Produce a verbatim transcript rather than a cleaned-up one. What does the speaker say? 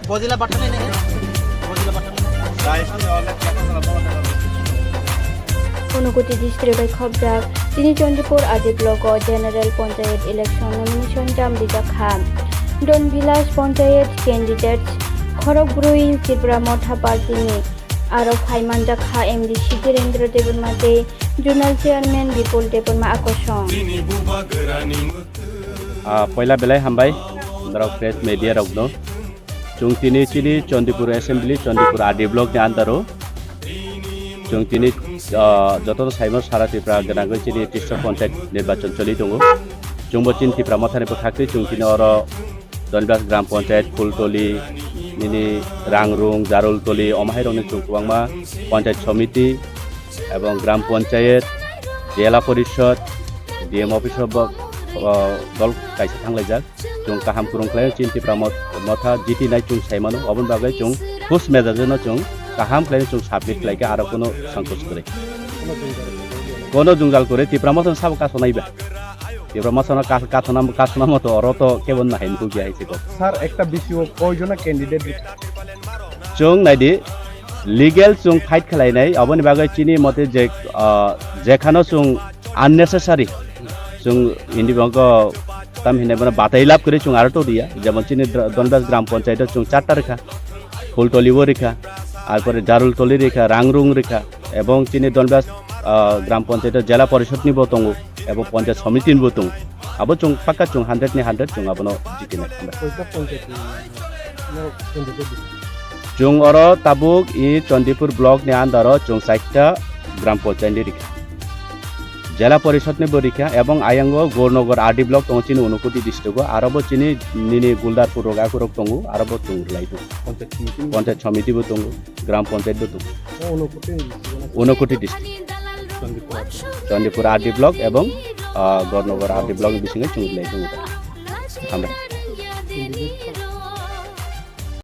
Bojila bathani nahi. Bojila bathani. Unakoti district bai khobjak tini Chandipur R D block o general panchayat election nomination jam rijak kha. Don Village panchayat candidates khorok brwi Tipra Motha party ni aro phai manjak kha M D C Dhirendra Debbarma tei zonal chairman Bipul Debbarma akosong. Ah, poila belai hambai norok press media rokno. Chwng tini chini Chandipur Assembly, Chandipur R D block ni under o. Chwng tini, ah, jotono saimano sara Tripura gwnangwi chini district panchayat nirbachon choli tongo. Chwngbo chini Tipra Mothani bwkhaktwi chwng tini oro Donbas Gram Panchayat, Phultoli, nini Rangrung, Jarultoli, omo hairokni chwng kwbangma panchayat somiti, ebong gram panchayat, jela porishod, D M office o bo, o, dol kaisa thanglaijak. Chwng kaham kwrwng khlai chini Tipra Mot-, Motha jiti nai chwng sai mano, oboni bagwi chwng khus mejajeno chwng kaham khlai chwng submit khlai kha, aro kono sankoch kwrwi. Kono jwngjal kwrwi Tipra Motha sabo kasonai ba. Tipra Motha no kas-, kasona, kasona moto oro to kebo nahai nukya hai siko. Sir, ekta B C O koijona candidate? Chwng naidi, legal chwng fight khlainai, aboni bagwi chini mote je, ah, jekhano chwng unnecessary, chwng indi bangko tam hinai bono batai lab kwrwi chwng aro to riya, jemon chini Dr-, Donbas Gram Panchayat o chwng charta rikha, Phultoli o rikha, arpore Jarultoli rikha, Rangrung rikha, ebong chini Donbas, ah, Gram Panchayat o Jela Porishod ni bo tongo, ebong Panchayat Somiti ni bo tongo. Abo chwng pakka chwng hundred ni hundred chwng abono jitinai. Koita panchayat ni norok candidate di? Chwng oro tabuk i Chandipur block ni under o chwng chaita gram panchayat ni rikha. Jela Porishod ni bo rikha ebong ayang o Gornogor R D block tongo chini Unakoti district o, aro bo chini nini Guldarpur rok akurok tongo, aro bo chwng rwlai tongo. Panchayat somiti ni? Panchayat somiti bo tongo. Gram Panchayat bo tongo. O Unakoti ni district o na? Unakoti district. Chandipur R D. Chandipur R D block ebong, ah, Gornogor R D block ni bisingo chwng belai tongo. Hambai. Candidate